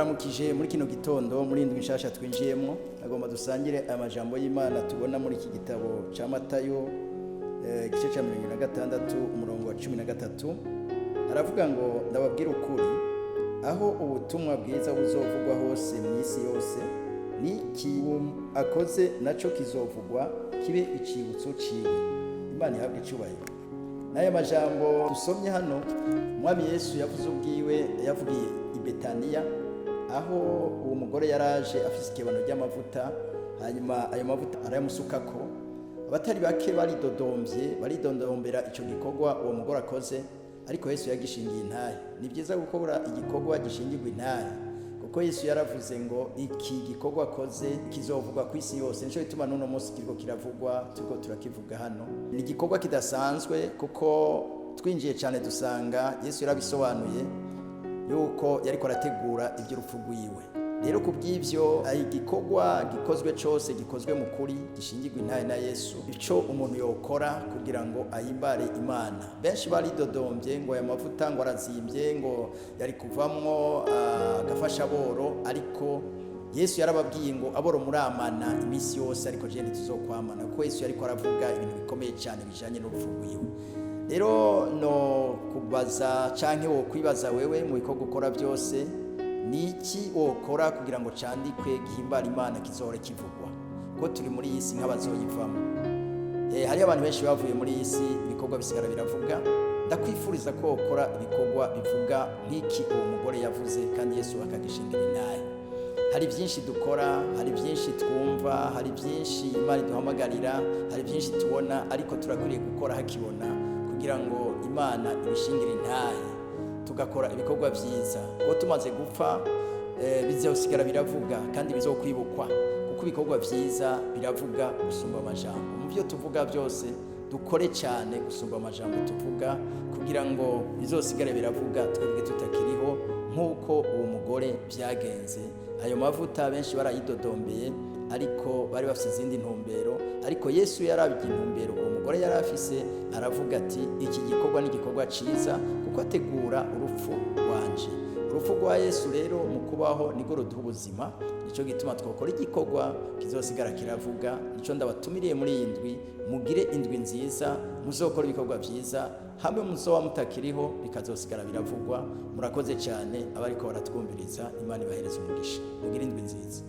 Ndabaramukije muri kino gitondo, muri indwi nshasha twinjiyemo. Agomba dusangire amajambo y'Imana tubona muri iki gitabo cya Matayo, igice cya 46, umurongo wa 13. Aravuga ngo: "Ndababwira ukuri, aho ubutumwa bwiza buzovugwa hose mu isi yose, n'iki akoze nacyo kizovugwa, kibe icibutso ciwe." Imana ihabwe icyubahiro. N'aya majambo dusomye hano, Umwami Yesu yavuze ubwiwe, yavugiye i Betaniya, aho uwo mugore yaraje afise ikebano ry'amavuta, hanyuma ayo mavuta arayamusukako. Abatari bake baridodombye, baridodombera icyo gikorwa uwo mugore akoze, ariko Yesu yagishingiye intahe. Ni byiza gukora igikorwa gishingirwa intahe, kuko Yesu yaravuze ngo iki gikorwa akoze kizovugwa ku isi yose. Nicyo gituma n'uno munsi kiriko kiravugwa, turiko turakivuga hano. Ni igikorwa kidasanzwe, kuko twinjiye cyane dusanga Yesu yarabisobanuye yuko yariko arategura iby'urupfu rwiwe. Rero ku bw'ibyo, igikorwa gikozwe cyose gikozwe mu kuri, gishingirwa intahe na Yesu, icyo umuntu yokora kugira ngo ahimbare Imana. Benshi baridodombye ngo aya mavuta ngo arazimbye, ngo yari kuvamwo agafasha aboro, ariko Yesu yarababwiye ngo: "Aboro muramana iminsi yose, ariko jewe ntituzokwamana", kuko Yesu yariko aravuga ibintu bikomeye cyane bijanye n'urupfu rwiwe. Rero no kubaza canke wo kwibaza wewe, mu bikorwa ukora byose, ni iki wokora kugira ngo candikwe, gihimbare Imana, kizohore kivugwa, ko turi muri iyi si nk'abazoyivamo? Hariyo abantu benshi bavuye muri iyi si, ibikorwa bisigara biravuga. Ndakwifuriza ko wokora ibikorwa bivuga nk'iki uwo mugore yavuze, kandi Yesu akagishingira intahe. Hari byinshi dukora, hari byinshi twumva, hari byinshi Imana iduhamagarira, hari byinshi tubona, ariko turakwiriye gukora hakibona kugira ngo Imana ibishingire intahe, tugakora ibikorwa byiza, kuko tumaze gupfa bizosigara biravuga kandi bizokwibukwa, kuko ibikorwa byiza biravuga gusumba amajambo. Mu byo tuvuga byose, dukore cyane gusumba amajambo tuvuga, kugira ngo bizosigare biravuga twebwe tutakiriho, nk'uko uwo mugore byagenze. Ayo mavuta benshi barayidodombeye, ariko bari bafite izindi ntumbero, ariko Yesu yarabye intumbero uwo mugore yari afise, aravuga ati: "Iki gikorwa ni igikorwa cyiza, kuko ategura urupfu rwanje." Urupfu rwa Yesu rero mu kubaho niko ruduha ubuzima. Nicyo gituma twakora igikorwa kizosigara kiravuga. Nicyo ndabatumiriye muri iyi ndwi. Mugire indwi nziza, muzokora ibikorwa byiza, hamwe muzoba mutakiriho bikazosigara biravugwa. Murakoze cyane abariko baratwumviriza. Imana ibahereze umugisha. Mugire indwi nziza.